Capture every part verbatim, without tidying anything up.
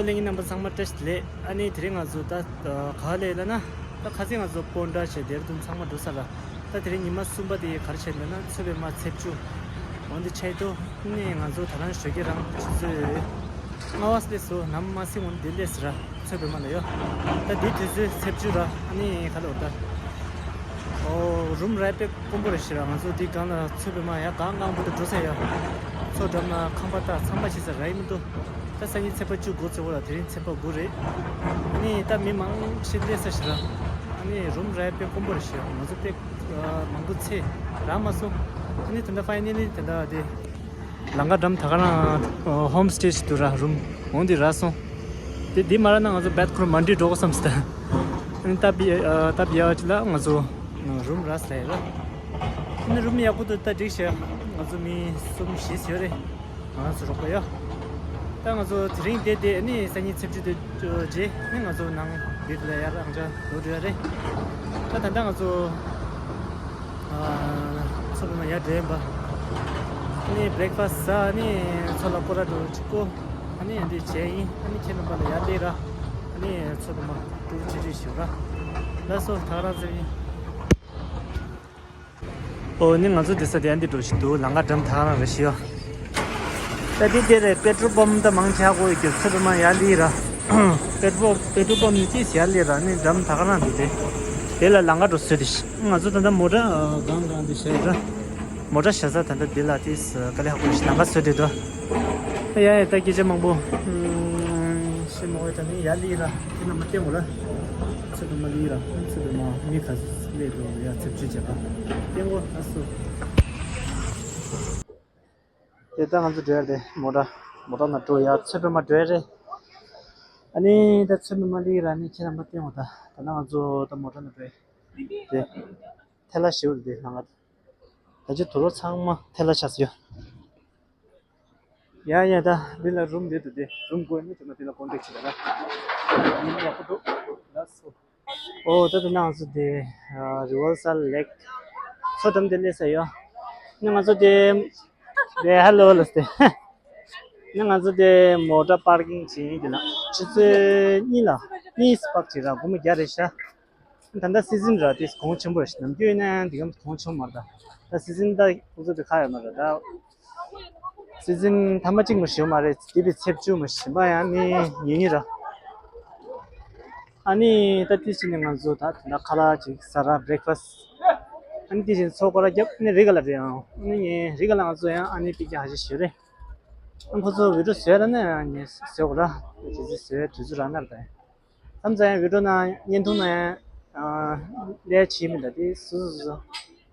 གླེང་ཉིན་རྣམ་པ་ཚང་མ་བཀྲ་ཤིས་བདེ་ལེགས། ཨ་ནི་དེ་རིང་ང་ཚོ་ད་ག་ལས་ལ་ན། ད་ཁ་སང་ང་ཚོ་སྤོན་ཊ་བྱས་ཌེ་ར་ཌུན་ཚང་མ་འགྲོ་ས་ར། ད་དེ་རིང་ཉི་མ་གསུམ་པ་དེ་ག་རེ་བྱས་འདུག་ན་ཚོད་པའི་མ་ཚེས་བཅུ། འོན་ཏེ་ཆེད་དུ་ནི་ང་ཚོ་ད་རང་ཞོགས་ཀྱི་རང་ཆུ་ཚོད་ལྔ་པ་སླེབས་སོ་ནམ་མ་སེ་འོན་ཏེ་སླེབས་སི་ར་ཚོད་པའི་མ་ལ་ཡོད། ད་དེ་དུས་ཚོད་ཚེས་བཅུ་ར་ཨ་ནི་ག་ལོར་ད། ཨོ་རུམ་ར་དཔེ་དཀོན་པོ་རེད་ཤི་ར། ང་ཚོ་འདི་སྒང་ལ་ཚོད་པའི་མ་ཡ་གང་གང་པོ་དུ་འགྲོ་ས་ཡ། མཚོ་འགྲམ་ན་ཁང་པ་ད་ཚང་པ་བྱེད་ས་ར་ཡི་མི་འདུག་ད་སང་ཉིན་ཚེས་པ་བཅུ་དགུ་ཚེས་འོ་ར། དེ་རིང་ཚེས་པ་དགུ་རེད། ཨ་ནི་ད་མི་མང་ཤི་སླེབས་ས་ཤི་ར། ཨ་ནི་རུམ་ར་དཔེ་དཀོན་པོ་རེད་ཤི་ར། ང་ཚོ་དཔེ་མང་པོ་ཚེ་ར་མ་སོང་། ཨ་ནི་ད་ལྟ་ཕའི་ནལ་ལི་ད་ལྟ་དེ། ལམ་ཁ་འགྲམ་ད་ག་རང་ཧོམ་སྟེ་ཞིག་འདུག་ར། རུམ་འོང་དེ་རག་སོང་། དེ་འདི་མ་རག་ན་ང་ཚོ་བེད་ཁུར་མན་ཌི་འགྲོ་དགོས་བསམ་སྟེ། ཨ་ནི་ད་བི་ཨ་ད་བི་ཡ་ཅི་ལ་ང་ཚོ་རུམ་རག་སླེ་ར། ཨ་ནི་རུམ་ཡག་པོ་འདུག་ད་འགྲིག་ཤག་ང་ཚོ་མི་གསུམ་བཞི་ཡོད་རེད། ང་རང་ཚོ་རོགས་པ་ཡོད། ད་ང་ཚོ་དེ་རིང་བསྡད་དེ་ཨ་ནི་སང་ཉིན་ཚེས་བཅུ་དེ་རྗེས་ནི་ང་ཚོ་ནང་བིར་ལ་ཡར་ཨང་ཅག་འགྲོ་འགྲོ་ཡ་རེད། ད་ད་ལྟ་ང་ཚོ་ཚོ་བི་མ་ཡར་འགྲོ་ཡིན་པ། ཨ་ནི་བྷི་རེག་ཕ་སི་ཟ། ཨ་ནི་མཚོ་ལ་སྐོར་ར་འགྲོ་གཅིག་གོ། ཨ་ནི་ཨ་འདི་བྱས་ཡིན། ཨ་ནི་ཁྱེད་རྣམ་པ་ལ་ཡར་སླེབས་ར། ཨ་ནི་ཚོ་བི་མ་ཀྲུག་ཆེ་ཆེ་ཞུ་ར། ལགས་སོ་ད་ག་རང་ཟེར་ཡིན། ཨོ་ནི་ང་ཚོ་དེ་ས་དེ་ཨ་འདི་འགྲོ་ཞིག་འདུག་ལམ་ཁ་འགྲམ་ད་ག་རང་རེ་ཞིག་ཡོད། ད་འདི་དེ་རེད། པེ་ཊྲོལ་པམ་ད་མང་ཆེ་ཧ་གོ་ཡོད་ཀྱི། ཚོ་བི་མ་ཡར་སླེབས་ར། པེ་ཊྲོལ་པེ་ཊྲོལ་པམ་ནི་ཅིས་ཡར་སླེབས་ར། ནི་འགྲམ་ད་ག་རང་འདུག་དེ། དེ་ལ་ལམ་ཁ་འགྲོ་བཟོས་དེ་ཤི། ང་ཚོ་ད་ལྟ་མོ་ཊ་གང་གང་དེ་བཞག་ར། མོ་ཊ་བཞག་ས་ད་ལྟ་འདི་ལ་དེ་ས་དཀའ་ལས་ཧ་གོ་ཡོད་ཤི། ལམ་ཁ་བཟོས་དེ་འདུག་ཡ་ཡ་ད་སྐད་ཆ་མང་པོ། ཤི་མོ་ད་ནི་ཡར་སླེབས་ར། དེ་ན་མ་བསྟན་གོ་ར། ཚོ་བི་མ་སླེབས་ར། ཚོ་བི་མ་མི་ག་ཚོད་སླེབས་འགྲོ་ཡ་ཚེས་བཅུ་བྱས་པ། བསྟན་གོ་ཨ་སོ། དེ་ལྟ་ང་ཚོ་འགྲོ་ཡ་རེད། མོ་ཊ་མོ་ཊ་ནང་འགྲོ་ཡ་ཚོད་པའི་མ་འགྲོ་ཡ་རེད། ཨ་ནི་ད་ཚོད་པའི་མ་སླེབས་ར། ནི་ཁྱེད་རང་མ་བསྟན་འོ་ད། ད་ན་ང་ཚོ་ད་མོ་ཊ་ནང་འགྲོ་ཡ་དེ་ཐལ་ལ་ཞེ་པོ་རེད། དེ་ལ་ང་ད་ཅི་དུ་ལོ་ཚང་མ་ཐལ་ལ་ཆགས་སོ་ཡ། ཡ་ཡ་ད་འདི་ལ་རུམ་འདི་འདུག་དེ་རུམ་དགོས་ནི་དེ་ན་དེ་ལ་ཀོན་ཊེག་བྱེད་ད་ར། ཡིན་ཡག་པོ་འདུག་ལགས་སོ། ཨོ་ད་དེ་ནང་ཚོ་དེ་རི་ཝར་སལ་ལེག་མཚོ་འགྲམ་དེ་སླེབས་ས་ཡོད། ནི་ང་ཚོ་དེ་དེ་ཧ་ལོ་ལ་སྟེ། ནི་ང་ཚོ་དེ་མོ་ཊ་པར་ཀིང་བྱེད་ཡིན། དེ་ན་ཆུ་ཚོད་གཉིས་ལ་གཉིས་པག་ཅིག་ར། སྒོར་མོ་བརྒྱ་རེད་ཤག་ད་ལྟ་སི་ཛིན་ར་དེ་གོང་ཆེན་པོ་རེད་ཤག་ནམ་རྒྱུན་ཡིན་ན་འདི་གམ་གོང་ཆེན་པོ་མ་རེད། ད་ད་སི་ཛིན་ད་ཁོ་ཚོ་དེ་ཁ་ཡོད་མ་རེད་ད། སི་ཛིན་ཐ་མ་གཅིག་མ་ཞིག་ཡོད་མ་རེད། དེ་བས་ཚེས་བཅུ་མ་ཞིག་ཡིན་པ་ཡང་ནི་ཉིན་གཉིས་ར། ཨ་ནི་ད་དེ་ཕྱིན་ནས་ང་ཚོ་ད་དེ་འདྲ་ཁ་ལག་ཅིག་ཟ་ར། བྷི་རེག་ཕ་སི། ཨ་ནི་དེ་བཞིན་མཚོ་སྐོར་ར་རྒྱབ། ཨ་ནི་རི་ག་ལ་རེད་ཨང་། ཨ་ནི་ངས་རི་ག་ལ་ང་ཚོ་ཡང་ཨ་ནི་པི་ཀ་ཧ་ཤི་ཞུ་རེད། ཨ་ཁོ་ཚོ་བི་ཌིའོ་བཟོས་ར་ནས་ངས་བཟོས་གོ་ར། དེ་ཚོ་བཟོས་དུས་ཚོད་རག་ན་ར་ད། མཚམས་མཚམས་ཡང་བི་ཌིའོ་ནང་བརྙན་ཐུང་ནང་ཡང་ལས་བྱེད་མི་འདྲ་དེ་སུ་སུ་སུ་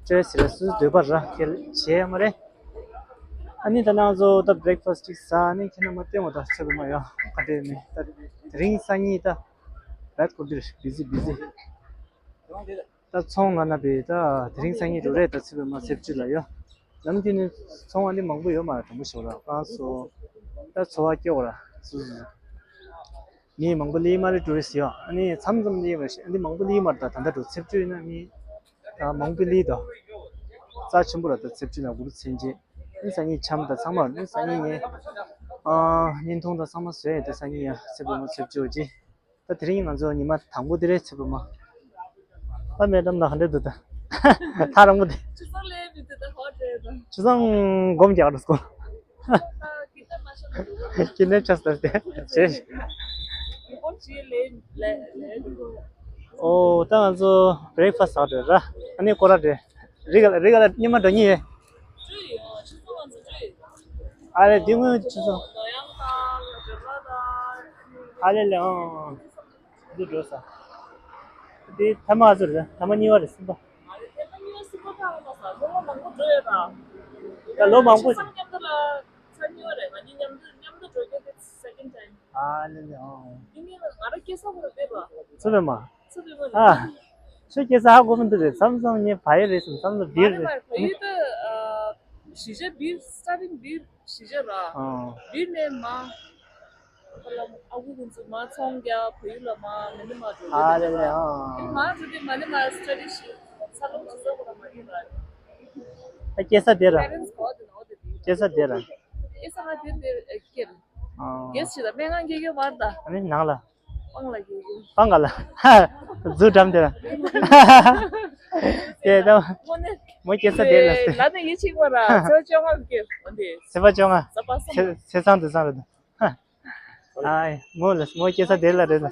སྤྲོད་ཟེར་ར། སུ་སུ་འདོད་པ་ར་ཁེལ་བྱས་མ་རེད། ཨ་ནི་ད་ནང་ཚོ་ད་བྷི་རེག་ཕ་སི་ཅིག་ཟ། ཨ་ནི་ཁྱེད་རྣམ་པ་བསྟན་འོ་ད་ཚོད་པ་མ་ཡོད་ག་འདྲས་མེད། ད་དེ་རིང་སང་ཉིན་ད་རེད་ཀོ་འདིར་བི་ཟི་བི་ཟི། ད་ཚོང་ང་ན་བི་ད་དེ་རིང་སང་ཉིན་འགྲོ་རེད། ད་ཚོད་པ་མ་ཚེས་བཅུ་ལ་ཡོད། ནམ་རྒྱུན་ནི་ཚོང་ཨ་ནི་མང་པོ་ཡོད་མ་རེད། དྲང་པོ་ཞོག་ར་ཁང་སོ། ད་འཚོ་བ་སྐྱོ་བ་ར་སུ་སུ། མི་མང་པོ་སླེབས་མ་རེད། ཊུ་རི་སི་ཡོད། ཨ་ནི་མཚམས་མཚམས་སླེབས་མ་རེད། ཨ་ནི་མང་པོ་སླེབས་མ་རེད། ད་ད་ལྟ་འགྲོ་ཚེས་བཅུ་ཡིན་ན་མི་ད་མང་པོ་སླེབས་དོ། རྩ་ཆེན་པོ་ར་ད་ཚེས་བཅུ་ན་གུ་རུ་མཚན་བཅས། ཨ་ནི་སང་ཉིན་འཆམ་ད་ཚང་མ་ར། ཨ་ནི་སང་ཉིན་ངས་ཨ་བརྙན་ཐུང་ད་ཚང་མ་བཟོས་ཡོད། ད་སང་ཉིན་ཡ་ཚེས་པ་མ་ཚེས་བཅུ་ཅི། ད་དེ་རིང་ང་ཚོ་ཉི་མ་དང་པོ་དེ་རེད། ཚེས་པ་མ། ད་མེ་ཌམ་ད་ག་འདྲས་འདུག་ད། ཐག་རིང་པོ་དེ། ཆུ་ཚང་ལས་མི་དེ་ད་ཧོ་དྲེ་ད། ཆུ་ཚང་སྒོམ་རྒྱག་འགྲོ་སྐོ། ད་ཀི་ཏ་མ་ཤ་ད་འདུག་ཀི་ནེ་ཆ་ས་དེ་བྱས། ཡིན་ཀོན་ཅི་ལས་ལས་ལས་འདུག་ཨོ་ད་ང་ཚོ་བྷི་རེག་ཕ་སི་ཟ་འགྲོ་ར། ཨ་ནི་སྐོར་ར་འགྲོ། རི་ག་རི་ག་ལ་ཉི་མ་འགྲོ་ཉི་ཡེ། ཨ་རེ་འདི་སྔོན་ཆུ་ཚོད། ཨ་ལེ་ལེ་ཨང་། འདི་འགྲོ་ས། འདི་ཐ་མ་ཨ་ཚོ་རེད། ཐ་མ་གཉིས་པ་རེད། གསུམ་པ། ད་ལོ་མང་པོ། ཨ་ལེ་ལེ་ཨང་། ཚོད་པས་མ། ཨ། ཁྱོད་སྐྱེ་ས་ཧ་གོ་མི་འདུག་རེད། མཚམས་མཚམས་ངས་བལ་ཡུལ་རེད་ཟེར། མཚམས་མཚམས་བིར་རེད། བལ་ཡུལ་དུ་གཞིས་ཆགས་བིར་སི་ཊར་ཊིང་བིར་གཞིས་ཆགས་ར། ཨ། བིར་ནས་མ། ཨ་ཁུ་ཁོང་ཚོ་མ་ཚོང་རྒྱག་བལ་ཡུལ་ལ་མ་མི་ནི་མ་འགྲོ། ཨ་ལེ་ལེ་ཨ། མ་འགྲོ་དེ་མ་ནི་མ་སི་ཊ་ཌི་ཤི་འཚར་ལོངས་བྱེད་ས་ཁོ་ར་མ་ཡིན་ར། ཨ་སྐྱེ་ས་དེ་ར། པེ་རེན་སི་གོ་དེ་ན་འོ་དེ་དེ། སྐྱེ་ས་དེ་ར། སྐྱེ་ས་ང་དེ་དེ་སྐྱེ་ར། ཨ། གེ་སི་ཞིག་དང་སྨན་ཁང་སྐྱེལ་རྒྱུ་མ་རེད་ད། ཨ་ནི་ནང་ལ། སྤང་ལ་སྐྱེལ་རྒྱུ། སྤང་ག་ལ། ཛུ་འགྲམ་དེ་ལ། དེ་ད། དངོས་གནས། མོ་སྐྱེལ་ས་དེ་ལ་ཟེར། ལ་ནས་ཡིད་ཆེས་པ་ར་ཚེས་པ་བཅོ་ལྔ་ལ་སྐྱེལ་འོ་དེ། ཚེས་པ་བཅོ་ལྔ། ཚེས་པ་སང་། ཚེས་བཟང་དུས་བཟང་རེད་ད། ཨ་ཡེ་མོ་ལ་མོ་སྐྱེལ་ས་དེ་ལ་རེད་ལ།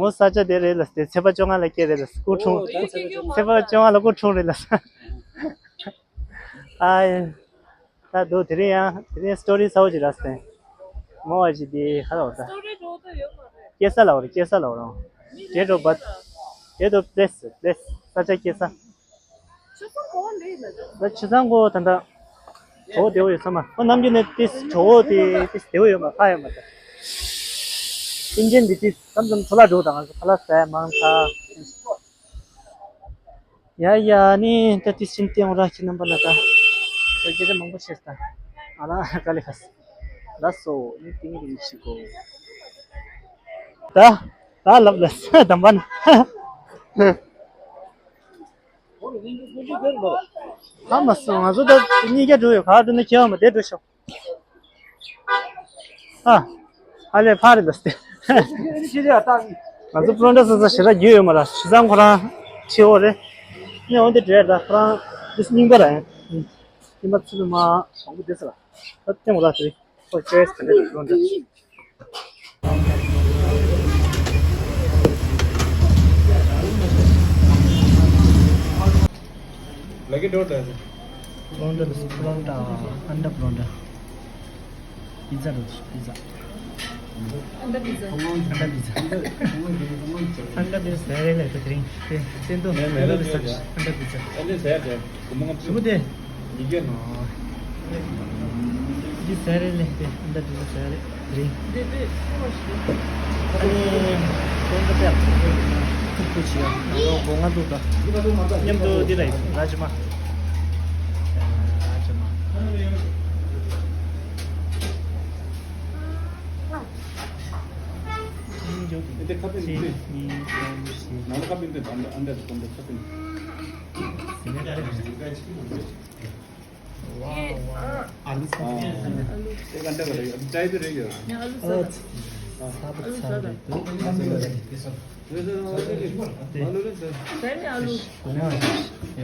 མོ་ས་ཆ་དེ་རེད་ལ་དེ་ཚེས་པ་བཅོ་ལྔ་ལ་སྐྱེལ་རེད་ལ་སྐུ་འཁྲུངས། ཚེས་པ་བཅོ་ལྔ་ལ་སྐུ་འཁྲུངས་རེད་ལ། ཨ་ཡེ། ད་འདུག་དེ་རིང་ཡང་དེ་རིང་སི་ཊོ་རི་ས་འོག་ཅིག་རག་སྟེ། མོ་བ་ཅིག་དེ་ཧ་ལ་བ་ད། སི་ཊོ་རི་འགྲོ་ད་ཡོད་མ་རེད། སྐྱེལ་ས་ལ་བ་རེད་སྐྱེལ་ས་ལ་བ་རང་། དེ་འགྲོ་བ། དེ་འགྲོ་པི་ལེ་སི་པི་ལེ་སི་ས་ཆ་སྐྱེལ་ས། ཆུ་ཚང་གོ་ལེ་ལ་ད། ཆུ་ཚང་གོ་ད་ད། གྲོགས་བདེ་བོ་ཡོད་ས་མ། ཨོ་ནམ་རྒྱུན་ནས་ཏིས་གྲོགས་བོ་དེ་ཏིས་བདེ་བོ་ཡོད་མ་ཁ་ཡོད་མ་ད། ཨིན་ཇན་འདི་ཏིས་ཙམ་ཙམ་འཚོ་ལ་འགྲོ་དང་ང་ཚོ་ཁ་ལག་ཟ་ཡ་མང་ཚ། ཡ་ཡ་ནི་ད་ཏིས་ཕྱིན་ཏེ་འོང་ར་ཁྱི་རྣམ་པ་ལ་ད། ད་སྐད་ཆ་མང་པོ་བཤད་ད། ཨ་ལ་ཀ་ལི་ཁ་སི། ལ་སོ་ནི་ཏིང་རིང་ཞིག་གོ། ད་ད་ལབ་ལ་ས་དམ་པ་ན། ཧ་མ་སོང་ང་ཚོ་ད་གཉིས་ཀ་འགྲོ་ཡོད་ག་འགྲོ་ན་ཁྱེད་འོང་མ་དེ་འགྲོ་ཤོག་ཨ། ཨ་ལས་ཕ་རེད་ལ་སྟེ། ང་ཚོ་པོ་རོན་ཊ་ས་ས་ཞེ་དྲག་རྒྱུས་ཡོད་མ་ར་ཞེ་ཚང་ཁོ་རང་ཆེ་བོ་རེད། ནས་འོན་ཏེ་འདྲེ་ད་ཁོ་རང་འདི་སྙིང་པ་ར་ཡིན། སྙིང་པ་ཚུལ་མ་བཟང་པོ་དེ་ས་ལ། ད་ཐེངས་མ་ར་དེ་ཁོ་ཅོ་ཡེ་སི་ག་འདྲ་རེད་པོ་རོན་ཊ། Like a daughter. Pronto, pronto, anda pronto. Pizza dos, pizza. Anda pizza. Anda pizza. Anda pizza, sare le, te trin. Te, te do, te do, anda pizza. Anda pizza. Subu de. Nige no. Di sare le, te, anda pizza sare. རེད། འདི་འདི་ཁོ་ཞིག་ཨ་ནི་ཁོང་ཚོ་ཏེ་ཐུག་ཐུག་ཞིག་ཡ་ང་ཚོ་སྒོ་ང་འདུག་ག་མཉམ་དུ་འདི་ལ་ཡིན་ར་ཇི་མ། ར་ཇི་མ། འདི་ཁ་པིན་འདི། གཉིས་གསུམ་བཞི། ནང་ཁ་པིན་འདི་དང་འདི་ཨ་འདྲ་འདི་ཁ་པིན། ཟེར་ནས་ད་རེད། ཨ་ལུ་ས། ཨ་ལུ། ཨ་ལུ་ས། ཨ་ལུ་ས། ཨ་ལུ་ས། ཨ་ལུ་ས།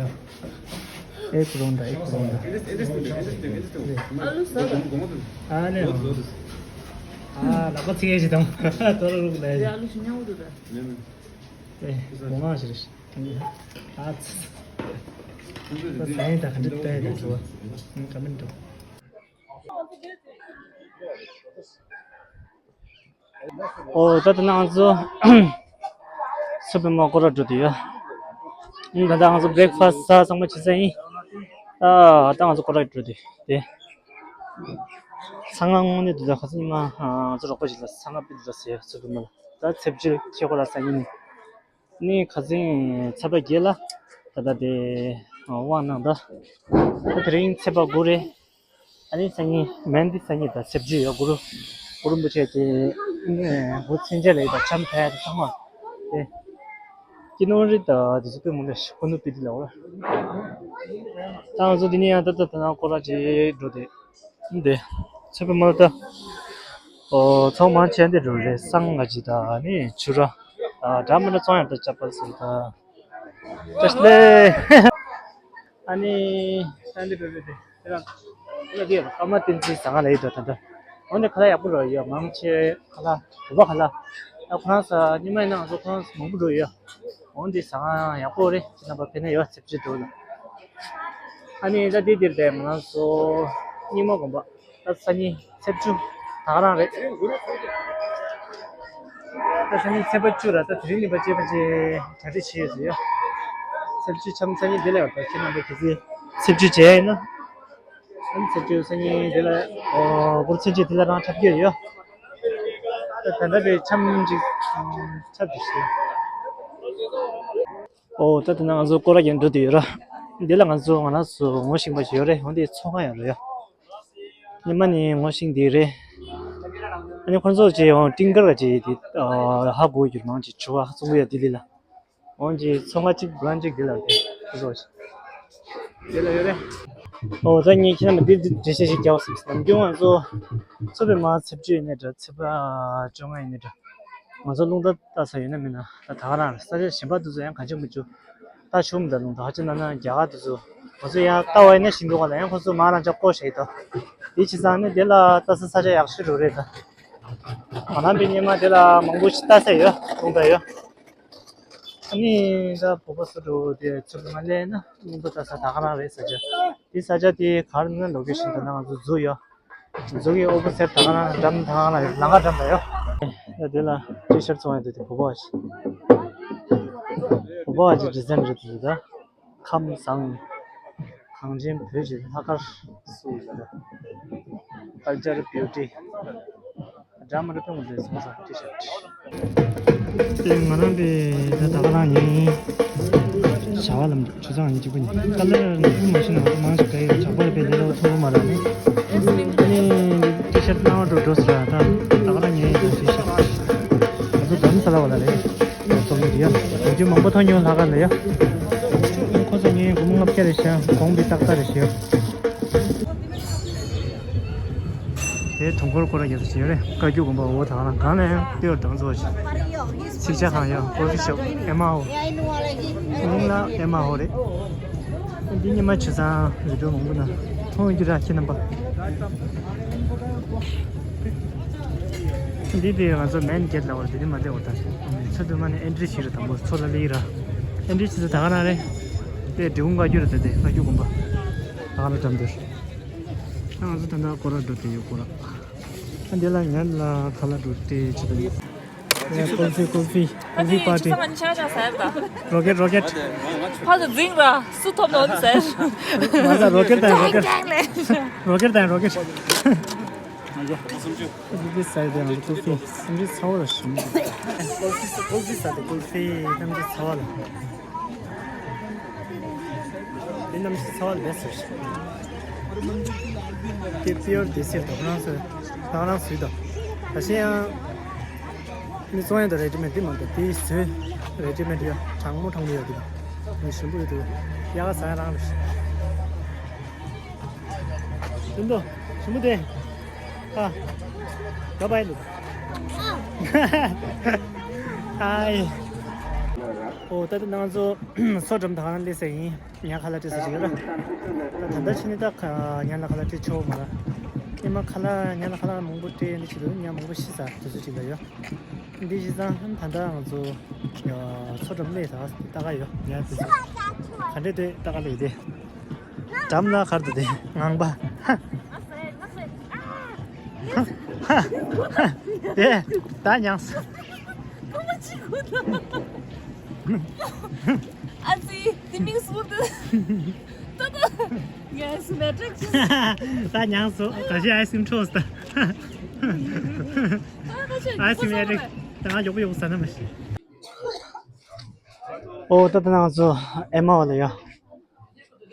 ཨེ་ཀུ་རོང་ད་ཨེ་ཀུ་རོང་ད། ཨ་ལུ་ས། ཨ་ནི། ཨ་ལག་པ་ཚིག་ཡས་ཞིག་དང་། ད་རུག་ལ་ཡ། ཨ་ལུ་ཞིག་ཉལ་འདུག་ད། ཨེ་སྒོ་ང་ཞིག་རེད། ཨ་ཙི། ད་ས་ཡིན་ད་ག་འདྲ་ལྟ་ཡི་ད་འགྲོ་བ། ཨང་ག་མིན་འགྲོ། ཨོ་ད་ད་ང་ཚོ་ཚོད་པའི་མ་སྐོར་ར་འགྲོ་དུས་ཡ། ཨང་ད་ད་ང་ཚོ་བྷི་རེག་ཕ་སི་ཟ་ཚང་མ་བྱེད་ས་ཡིན། ཨ་ད་ང་ཚོ་སྐོར་ར་འགྲོ་དུས་དེ། ཚང་མ་དངོས་གནས་འདུག་ད་ཁ་སང་ཉི་མ་ང་ཚོ་རོགས་པ་ཞིག་ལ་ཚང་མ་པི་འདུག་ད་ཟེར་ཚོད་པའི་མ་ལ་ད་ཚེབ་ཅིག་ཁྱེད་ཁོ་ལ་ཟ་ཡིན། ནི་ཁ་སང་ཚེས་པ་བརྒྱད་ལ་ད་ལྟ་དེ་དབང་གནང་ད། ད་དེ་རིང་ཚེས་པ་དགུ་རེད། ཨ་ནི་སང་ཉིན་མན་དེ་སང་ཉིན་ད་ཚེས་བཅུ་ཡོད་གུ་རུ། གུ་རུ་རིན་པོ་ཆེ་དེ་གུ་མཚན་བཅས་ལ་ཡོད་ད་འཆམ་ཕེ་ཚང་མ་དེ་ཀི་ནོ་རི་ད་དེ་ཚོ་དཔེ་མང་པོ་ཁོ་ནུ་པི་དི་ལ་འོ། ད་ང་ཚོ་དེ་ནས་ཡང་ད་ད་ད་ནང་སྐོར་ར་ཅིག་འགྲོ་དེ། འདི། ཚེ་བ་མ་ལ་ད། ཨོ་ཚོང་མང་ཆེ་འདི་འགྲོ་རེད་སང་ང་ཅི་ད་ནི་ཆུ་ར། ཨ་འདྲ་མི་འདྲ་ཚོང་ཡང་ད་ཅབ་པལ་ཟེར་ད། བཀྲ་ཤིས་བདེ་ལེགས། ཨ་ནི་ཨ་ནི་འགྲོ་རེད་དེ་དེ་རང་། ཨ་ལ་དེ་ཀརྨ་བསྟན་འཛིན་ཟ་ང་ལ་ཡིད་དོ་ད་ད། འོན་ཏེ་ཁ་ལག་ཡག་པོ་རོ་ཡོད་མང་ཆེ་ཁ་ལག་བོད་པ་ཁ་ལག་ཨ་ཁོ་རང་ས་ཉི་མ་ཡིན་ན་ང་ཚོ་ཁོ་རང་ས་མང་པོ་འགྲོ་ཡོད། འོན་ཏེ་ཟ་ང་ཡག་པོ་རེད་ཅི་རྣམ་པ་ཕེབས་ན་ཡོད་ཚེ་བཅུ་དྲུག་ལ། ཨ་ནི་ད་དེ་དེར་བསྡད་ང་རང་ཚོ་རྙིང་མ་དགོན་པ་ད་སང་ཉིན་ཚེས་བཅུ་ད་ག་རང་རེད། ད་སང་ཉིན་ཚེས་པ་བཅུ་ར་ད་དེ་རིང་ནི་པ་ཅེ་པ་ཅེ་གྲ་སྒྲིག་བྱས་ཡོད་ཟེར་ཡ། ཚེས་བཅུ་འཆམ་སང་ཉིན་དེ་ལ་ཡོད་ད་ཁྱེད་རྣམ་པ་གལ་སྲིད་ཚེས་བཅུ་བྱས་ཡིན་ན། ཨ་ནི་ཚེས་བཅུ་སང་ཉིན་དེ་ལ་ཨོ་གུར་ཚེས་བཅུ་དེ་ལ་རང་འཁྲབ་ཀྱི་ཡོད་ཡ། ད་ད་ལྟ་པའི་འཆམ་ཅིག་འཁྲབ་ཀྱི་ཞིག་ཨོ་ད་དེ་ན་ང་ཚོ་སྐོར་ར་རྒྱག་འགྲོ་དུས་ཡོད་ར། འདི་ལ་ང་ཚོ་ང་རང་ཚོ་ངོ་ཤེས་པ་ཞིག་ཡོད་རེད་འོན་ཏེ་ཚོང་ཁང་ཡོད་རེད་ཡ། ཉི་མ་ནི་ངོ་ཤེས་འདི་རེད། ཨ་ནི་ཁོང་ཚོ་ཅེ་ཡང་ཏིང་ཀར་ག་ཅེ་དེ་ཧ་གོ་རྒྱུར་མང་ཅིག་ཆུ་བ་ཧ་ཚོང་གི་ཡ་དི་ལི་ལ། འོན་ཅིག་ཚོང་ཁང་གཅིག་བྷ་རན་ཅིག་འདི་ལ་རེད་ཁོང་ཚོ་ཅིག་འདི་ལ་ཡོད་རེད། ཨོ་ད་ངས་ཁྱེད་རྣམས་འདི་འདི་འགྲེལ་བཤད་ཞིག་རྒྱག་བསམ་སོང་། ནམ་རྒྱུན་ང་ཚོ་ཚོ་པའི་མ་ཚེས་བཅུ་ཡིན་ནའི་འདྲ། ཚེས་པ་བཅོ་ལྔ་ཡིན་ནའི་འདྲ། ང་ཚོ་རླུང་རྟ་བཏགས་ས་ཡོད་ན་མེད་ན་ད་ད་ག་རང་རེད། ས་ཆ་གཞན་པ་དེ་ཚོ་ཡང་གང་ཅི་མི་འཇུ། ད་ཆུ་མི་ད་རླུང་ད་ཧ་ཅང་ན་ན་རྒྱ་གར་དེ་ཚོ་ང་ཚོ་ཡང་ལྟ་བ་ཡིན་ན་ཤིན་ཏུ་ག་ལ་ཡང་ཁོ་ཚོ་མ་རང་ཅག་བཀོ་ཞིག་ད། དེ་བྱས་ཙང་ནི་དེ་ལ་ལྟ་ས་ས་ཆ་ཡག་ཤོས་རུ་རེད་ད། ང་རང་པའི་སྙེ་མ་དེ་ལ་མང་པོ་ཞིག་ལྟ་ས་ཡོད། རླུང་རྟ་ཡོད། ཨ་ནི་ད་བོད་པ་སུ་འགྲོ་དེ་ཚུར་མ་སླེབས་ན་རླུང་རྟ་ལྟ་ས་ད་ག་རང་རེད། ས་ཆ་དེ་ས་ཆ་དེ་གར་ན་ལོ་ཀེ་ཤན་ད་ན་ང་ཚོ་འཛུལ་ཡོད། མཛོ་གི་ཨོ་བོ་སེར་ད་ག་རང་འགྲམ་ད་ག་རང་ཡོད། ལང་ཀ་འགྲམ་ད་ཡོད། ཡ་དེ་ལ་ཊི་ཤར་བཙོང་ཡ་དེ་དེ་བོད་པ་བ་ཞིག་བོད་པ་བ་ཞིག་ཌི་ཟན་རེད་དེ་ད། ཁམས་བཟང་། གངས་ཅན་བོད་ཀྱི་ལྷག་དཀར་སུ་ཡོད་ལ། ཀལ་ཅར་བིའུ་ཊི། འདྲ་མི་འདྲ་ཕུང་དེ་སོང་ས་ཊི་ཤར་ཊི། དེ་ང་རང་པའི་ད་ད་ག་རང་ཡིན། བྱ་བ་ལམ་ཆུ་ཚང་ཡིན་གཅིག་པུ་ཡིན། ཀ་ལར་ནི་ཕུང་མ་ཤེས་ན་ང་ཚོ་མང་ཞིག་ག་ཡོད་ཇག་པར་པའི་ལས་ལ་ཐུག་མ་ར་ནི། ཨ་ནི་ཊི་ཤར་ཊི་སྣང་བ་འགྲོ་འགྲོ་ཟེར་ར་ད་ད་ག་རང་ངའི་ད་ཊི་ཤར་ཊི། ང་ཚོ་རྡ་རམ་ས་ལ་བ་ལ་རེད། རྡོ་རྩོམ་ནི་རེད་ཡ། ལོ་རྒྱུས་མང་པོ་མཐོང་མྱོང་ལྷག་དཀར་ལ་ཡ། ཁོ་ཚོ་ངའི་སྒོར་མོ་ལྔ་བརྒྱ་རེ་བཞག་གོང་པའི་ཏག་ཏག་རེ་བཞག་དེའི་དུས་འཁོར་སྐོར་ར་རྒྱག་ས་ཞིག་ཡོད་རེད། བཀའ་བརྒྱུད་དགོན་པ། འོ་ད་ག་རང་གང་ལ་ཡང་ལྟེ་བར་གདོང་ཚོ་ཞིག་ཚིག་ཆ་གང་ཡོད། ཀོ་ཕི་ཤོབ་ཨེ་མ་ཧོ། མིང་ལ་ཨེ་མ་ཧོ་རེད། འདི་ཉི་མ་ཆུ་ཚང་རི་གྲོ་མང་པོ་ན་མཐོང་རྒྱུ་ར་ཁྱེད་རྣམ་པ། འདི་དེ་ང་ཚོ་མེན་གེ་ཊི་ལ་བར་དེ་རིང་མ་བསྡད་འོ་ད། ཚོ་དུ་མ་ནས་ཨེན་ཊི་རི་བྱེད་ར་དང་པོ་ཚོ་ལ་ལི་ར། ཨེན་ཊི་རི་བྱེད་ས་ད་ག་རང་རེད། དེ་འབྲི་གུང་བཀའ་བརྒྱུད་རེད་དེ། བཀའ་བརྒྱུད་དགོན་པ་ད་ག་རང་འགྲམ་དེར། ང་ཚོ་ད་ལྟ་སྐོར་ར་འགྲོ་དེ་ཡོད་སྐོར་ར། ཨ་འདི་ལ་ཉར་ལ་ཁ་ལག་འགྲོ་དེ་བྱེད་དེ་ཡོད། ཀུལ་ཕི་ཀུལ་ཕི་ཀུལ་ཕི་པར་ཊི། རོ་ཀེ་ཊི་རོ་ཀེ་ཊི། ཕ་ཚོ་འཛིང་ར་སུ་ཐོབ་ནོ་ཟེར། མ་ཟ་རོ་ཀེ་ཊི་དང་རོ་ཀེ་ཊི། རོ་ཀེ་ཊི་དང་རོ་ཀེ་ཊི། ཀུལ་ཕི་ཟ་དེ་ང་ཚོ་ཀུལ་ཕི་སེམས་ཅན་ཚ་བོ་ལ་ཞིམ། ཀུལ་ཕི་ཀུལ་ཕི་ཟ་དེ་ཀུལ་ཕི་སེམས་ཅན་ཚ་བོ་ལ། འདི་རྣམ་ཤེས་ཚ་བ་ལས་ཟེར་ཞིག་དེ་པི་ཡོར་དེ་སེར་དང་རང་སོས་དང་རང་སུས་དང་། ད་ཤེས་ཡང་། མི་བཙོང་ཡ་དང་རེ་ཌི་མེད་འདི་མ་འདུག་དེའི་བཟོས་རེ་ཌི་མེད་ཡ་གྲང་མོ་གྲང་མོ་ཡོད་འདུག་མི་ཞིམ་པོ་ཡོད་འདུག་ཡ་ག་ཟ་ཡ་རང་རེད། འདི་འདུག་ཞིམ་པོ་དེ། ཨ། བ་བའི་ལུག་ཨའི། ཨོ་ད་ལྟ་ང་ཚོ་མཚོ་འགྲམ་དང་སླེབས་ས་ཡིན། ཉ་ཁ་ལག་སྤྲད་ས་ཞིག་ཡོད་ར། ད་ལྟ་ཕྱི་ནས་ད་ཉ་ལ་ཁ་ལག་སྤྲད་ཆོག་མ་ར། ཉི་མ་ཁ་ལག་ཉ་ལ་ཁ་ལག་མང་པོ་སྤྲད་འདི་བྱེད་དུས་ཉ་མང་པོ་ཤི་ས་དུས་ཚོད་ཅིག་ལ་ཡོད། འདི་བྱས་ཙང་ད་ལྟ་ང་ཚོ་མཚོ་འགྲམ་སླེབས་ད་ལྟ་ག་ཡོད་ཉ་དེ་ཚོ་ག་འདྲས་འདུག་ད་ག་ལ་ཡོད་དེ། འགྲམ་ལ་གར་དུ་དེ་ངང་པ། དེ་ད་མྱངས་སོ། ཨ་ཙི། དེ་མིང་སུ་དེ། ཏོ་ཏོ། ངས་སུ་མེ་ཏྲེག་ཅི། ད་མྱངས་སོ། ད་ཞིག་ཨའི་སི་ཀྲིམ་འཕྲོག་སོང་། ཨའི་སི་ཀྲིམ་མེ་ཏྲེག་ད་ང་མགྱོགས་པོ་མགྱོགས་པོ་ཟ་ན་མ་ཤེས། ཨོ་ད་ད་ང་ཚོ་ཨེ་མ་ཝ་ལ་ཡོད།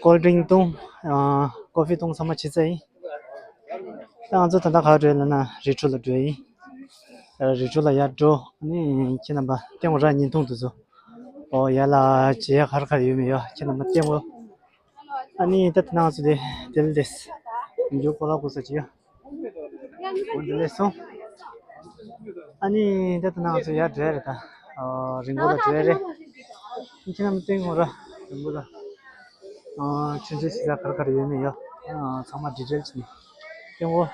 ཀོལ་ཌི་རིང་བཏུང་། ཨ་ཀོ་ཕི་བཏུང་། ཚང་མ་ཕྱི་ཚར་ཡིན། ད་ང་ཚོ་ད་ལྟ་ག་འགྲོ་ཡིན་ལབ་ན་རི་ཁྲོད་ལ་འགྲོ་ཡིན། རི་ཁྲོད་ལ་ཡར་འགྲོ། ཨ་ནི་ཁྱེད་རྣམ་པ་སྟེང་འོག་ར་བརྙན་ཐུང་དེ་ཚོ། ཨོ་ཡར་ལ་མཇལ་ཡ་ག་རེ་ག་རེ་ཡོད་མེད་ཡོད། ཁྱེད་རྣམ་པ་སྟེང་འོག་ཨ་ནི་ད་ད་ང་ཚོ་དེ་དེ་ལ་དེ། འགྱུར་སྐོར་ལ་སྐོར་ས་ཅི་ཡོད། འོ་འདི་ལས་སོང་། ཨ་ནི་ད་ད་ང་ཚོ་ཡར་འགྲོ་ཡ་རེད་ད། ཨ་རི་མགོ་ལ་འགྲོ་ཡ་རེད། ཁྱེད་རྣམ་སྟེང་འོག་ར་རི་མགོ་ལ། ཨ་ཆུ་མཛོད་ཆེ་ས་ག་རེ་ག་རེ་ཡོད་མེད་ཡོད། ཨ་ཚང་མ་ཌི་ཊེལ་བྱས་ནས་སྟེང་འོག་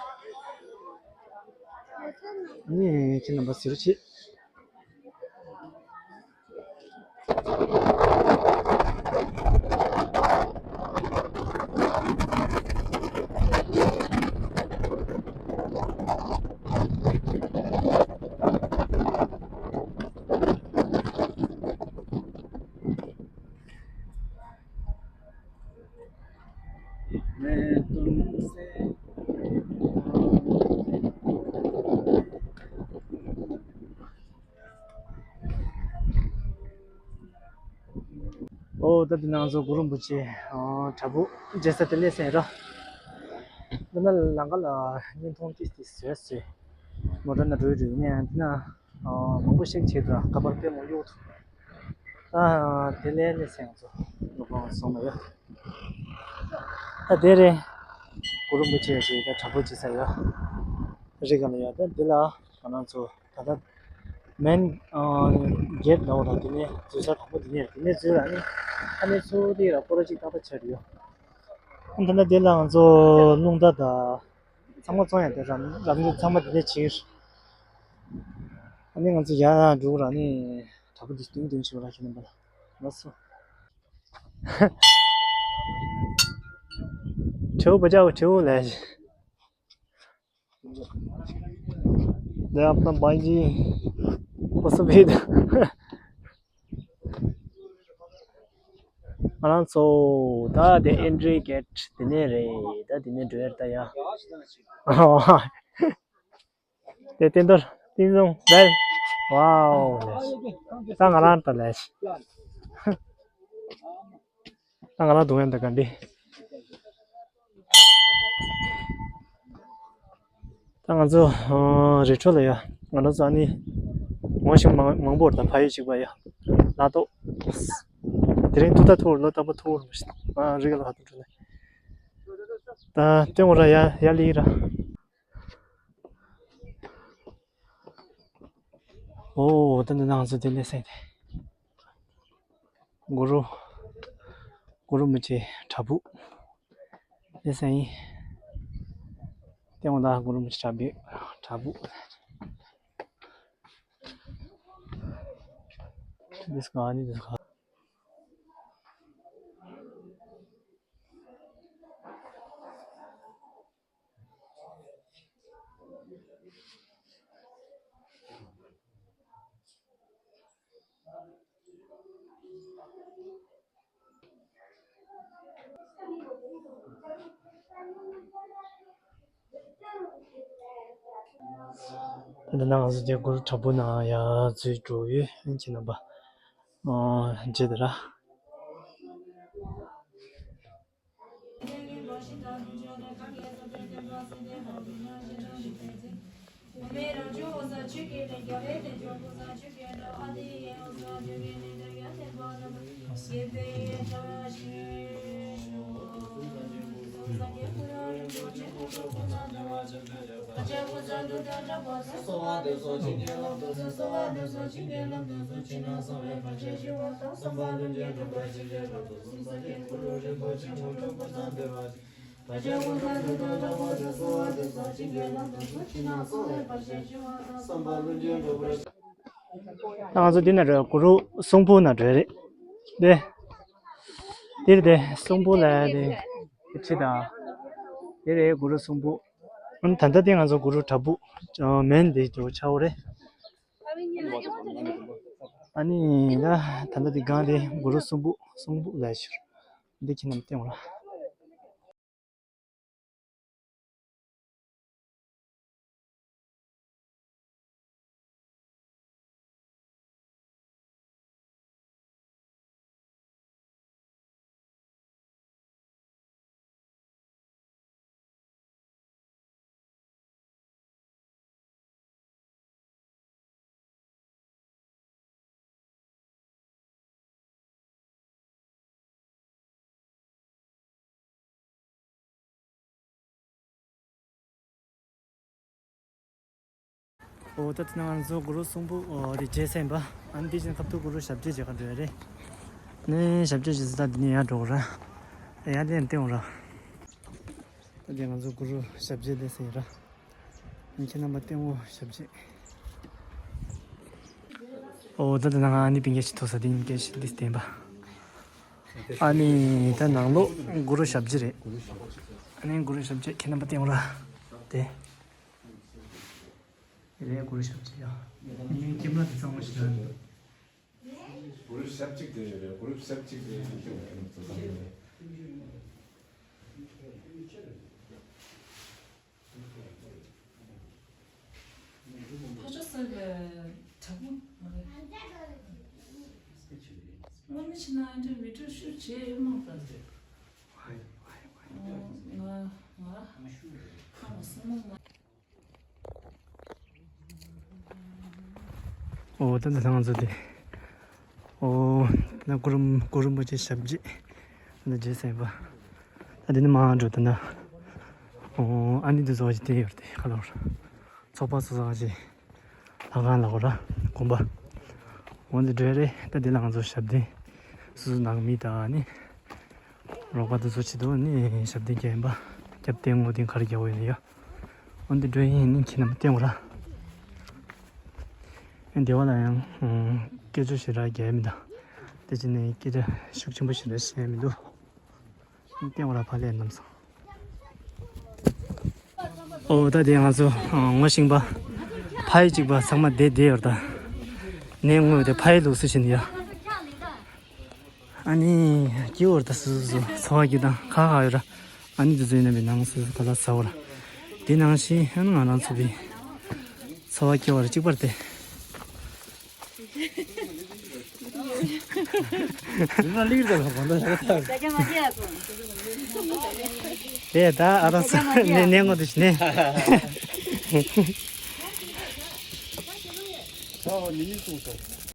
ཨ་ནི་ཁྱེད་རྣམ་པ་གཟིགས་རོགས་བྱེད། ཨོ་ད་འདི་ནང་ཚོ་གུ་རུ་རིན་པོ་ཆེ་ཨ་བྲག་ཕུག་མཇལ་ས་དེ་སླེབས་ཟིན་ར། འདི་ན་ལམ་ཁ་ལ་བརྙན་ཐུང་ཏིས་ཏིས་བཟོས་བཟོས། མོ་ཊ་ནང་འགྲོ་ཡི་འགྲོ་ཡི་ནས་འདི་ན་ཨ་མང་པོ་ཞིག་བྱེད་འདུག་ར། ཁ་པར་དཔེ་མང་གཡུག་འདུག་ཨ་དེ་ལས་སླེབས་ཟིན་ང་ཚོ་ལོ་པང་སོང་མ་ཡོད། ད་དེ་རེད། གུ་རུ་རིན་པོ་ཆེ་ཞིག་ད་དྲག་པོ་བྱེད་ས་ཡོད། རི་སྒང་ལ་ཡོད། ད་འདི་ལ་ང་རང་ཚོ་ད་ལྟ་མེན་གེ་ཊི་ལ་འོ་ལ་དེ་ནས་འཛུལ་ས་དང་པོ་དེ་ནས་རེད། དེ་ནས་འཛུལ་ལ་ནི་ཨ་ནི་ཚུར་དེ་ལ་སྐོར་ར་གཅིག་ཏག་ཏག་ཆགས་ཡོད། ཨ་ད་ལྟ་དེ་ལ་ང་ཚོ་རླུང་རྟ་དང་ཚང་མ་བཙོང་ཡ་དེ་རམ་རམ་འདི་ཚང་མ་དེ་ནས་ཕྱིར། ཨ་ནི་ང་ཚོ་ཡར་འགྲོ་ར་ནི་དྲག་པོ་འདི་སྟོན་སྟོན་ཞིག་ར་ཤི་ནམ་པ་ལ་ལགས་སོ། ठेहू बजाओ ठेहू ले। ले अपना भाई जी। वो सब भी। ང་རང་ཚོ་ད་དེ་ཨེན་ཊི་རི་གེ་ཊི་དེ་ནས་རེད། ད་དེ་ནས་འགྲོ་ཡར་ད་ཡ། དེ་བསྟན་རྡོར་བསྟན་འཛིན་རེད། ཝའོ། ད་ང་རང་ད་ལས། ད་ང་རང་སྡུག་ཡང་ད་ག་འདི། ད་ང་ཚོ་རི་ཁྲོད་ལ་ཡ། ང་རང་ཚོ་ཨ་ནི་ངོ་ཤེས་མང་མང་པོ་དང་ཕ་ཡུལ་གཅིག་པ་ཡ། ལ་ཏོག་དེ་རིང་ཐུག་ད་ཐུག་ལོ་ད་པ་ཐུག་རུ་ཞིག་ཨ་རི་ག་ལ་ཧ་ཏུ་འགྲོ་ནས། ད་སྟོན་འོ་ར་ཡ་ཡ་ལི་ར། ཨོ་ད་འདི་ནང་ཚོ་དེ་ལས་སེང་དེ། གུ་རུ། གུ་རུ་རིན་པོ་ཆེ་བྲག་ཕུག་ལས་སེང་ཡིན། སྟོན་འོ་ད་གུ་རུ་རིན་པོ་ཆེ་བྲག་ཕུག་བྲག་ཕུག་འདི་སྒང་ནི་འདི་སྒང་། ད་ནང་ང་ཚོ་དེ་གུ་རུ་བྲག་ཕུག་ནང་ཡར་འཛུལ་འགྲོ་ཡོད། ཁྱེད་རྣམ་པ་མཇལ་དེ་ར། ད་ང་ཚོ་འདི་ན་འགྲོ། གུ་རུ་གསུང་ཕུག་ན་འགྲོ་རེད། དེ། དེ་རེད་དེ་གསུང་ཕུག་ལ་དེ། ཁྲི་དང་། དེ་རེད་གུ་རུ་གསུང་ཕུག་ཨ་ནི་ད་ལྟ་དེ་ང་ཚོ་གུ་རུ་བྲག་ཕུག་མེན་དེ་འགྲོ་ཆགས་རེད། ཨ་ནི་ད་ད་ལྟ་དེ་སྒང་དེ་གུ་རུ་གསུང་ཕུག་གསུང་ཕུག་ལ་ཞུ། འདི་ཁྱེད་རྣམས་སྟོན་ར། ཨོ་ད་དེ་ན་ང་ཚོ་གུ་རུ་གསུང་ཕུག་ཨོ་རེད་མཇལ་ཟིན་པ། ཨ་ནི་དེ་བཞིན་ཁ་ཐུག་གུ་རུ་ཞབས་རྗེས་མཇལ་ག་འགྲོ་ཡ་རེད། ནས་ཞབས་རྗེས་མཇལ་ས་ད་འདི་ནས་ཡར་འགྲོ་གི་ར། ཡར་ལེན་ཏེ་འོང་ར། ད་དེ་ང་ཚོ་གུ་རུ་ཞབས་རྗེས་ལས་ཟིན་ར། ཁྱེད་རྣམ་པ་སྟོན་འོ་ཞབས་རྗེས། ཨོ་ད་དེ་ན་ང་ཨ་ནི་པིང་ཀེ་ཞིག་ཐོག་ས་དེ་ཡིན་ཀེ་ཞིག་འདི་བསྟན་པ། ཨ་ནི་ད་ནང་ལོགས་གུ་རུ་ཞབས་རྗེས་རེད། ཨ་ནི་གུ་རུ་ཞབས་རྗེས་ཁྱེད་རྣམ་པ་སྟོན་འོང་ར། དེ། དེ་ལས་གུ་རུ་ཞབས་རྗེས་ཡ། ངའི་ཁྱིམ་ལ་དེ་ཚང་མ་ཞིག་ར། གུ་རུ་ཞབས་གཅིག་དེ་རེད། གུ་རུ་ཞབས་གཅིག་དེ་རེད། ཕ་ཆོ་ས་གི་དྲག་པོ་མ་རེད། སྔོན་མ་ཕྱིན་ན་འདྲ་མི་འགྲོ་ཤུར་བྱས་ཡོད་མ་རེད། ང་ང་ཁ་མ་སོང་མ། ཨོ་ད་ད་ང་ཚོ་དེ། ཨོ་ད་གུ་རུ་གུ་རུ་རིན་པོ་ཆེ་ཞབས་རྗེས། ད་རྗེས་ཟིན་པ། ད་ ད་འདི་ནི་མར་འགྲོ་དུས་ན། ཨོ། ཨ་ནི་འདི་ཚོ་ཞིག་བསྡད་ཡོད་རེད་དེ། ཁ་ལོར་ཚོགས་པ་ཚོ་ཚང་ཞིག་ལྷ་ཁང་ལ་འོ་ར་དགོན་པ། འོ་འདི་འགྲོ་རེད། ད་འདི་ལ་ང་ཚོ་ཞབས་བརྟན། སོ་སོ་ནང་མི་དང་ནི་རོགས་པ་དེ་ཚོ་བྱེད་དུ་ནི་ཞབས་བརྟན་རྒྱག་ཡིན་པ། རྒྱབ་རྟེན་ངོ་རྟེན་ག་རེ་རྒྱག་དགོས་ཡིན་ན་ཡ། འོ་འདི་འགྲོ་ཡིན་ནི་ཁྱེད་རྣམས་བསྟན་འོ་ར། ཨེ་འདི་བ་ལ་ཡང་སྐད་ཆ་ཞེ་དྲག་རྒྱག་ཡ་མི་འདུག་དེ་ཅི་ནས་སྐད་ཆ་ཤུགས་ཆེན་པོ་ཞེ་དྲག་བཤད་ཡ་མི་འདུག་ལྟེ་བ་ལ་ཕ་ལས་རྣམས་སོང་། ཨོ་ད་དེ་ང་ཚོ་ངོ་ཤེས་པ་ཕ་ཡི་གཅིག་པ་ཚང་མ་བསྡད་བསྡད་ཡོད་ད། ནས་ངོས་དེ་ཕ་ཡི་ལུགས་སུ་བྱེད་ཡ། ཨ་ནི་སྐྱེ་བོར་ད་སུ་སུ་འཚོ་བ་སྐྱེལ་སྟངས་ཁ་ཁ་ཡོད་ར། ཨ་ནི་དེ་ཚོའི་རྣམ་པའི་ནང་སུ་སུ་ག་ལ་ཟ་བ་ར། དེ་ནང་བཞིན་ཨ་ནི་ང་རང་ཚོ་བི་འཚོ་བ་སྐྱེལ་བར་གཅིག་པར་དེ། དེ་ད་ཨ་ར་ས་ནས་ནས་ངོ་དུ་ནས།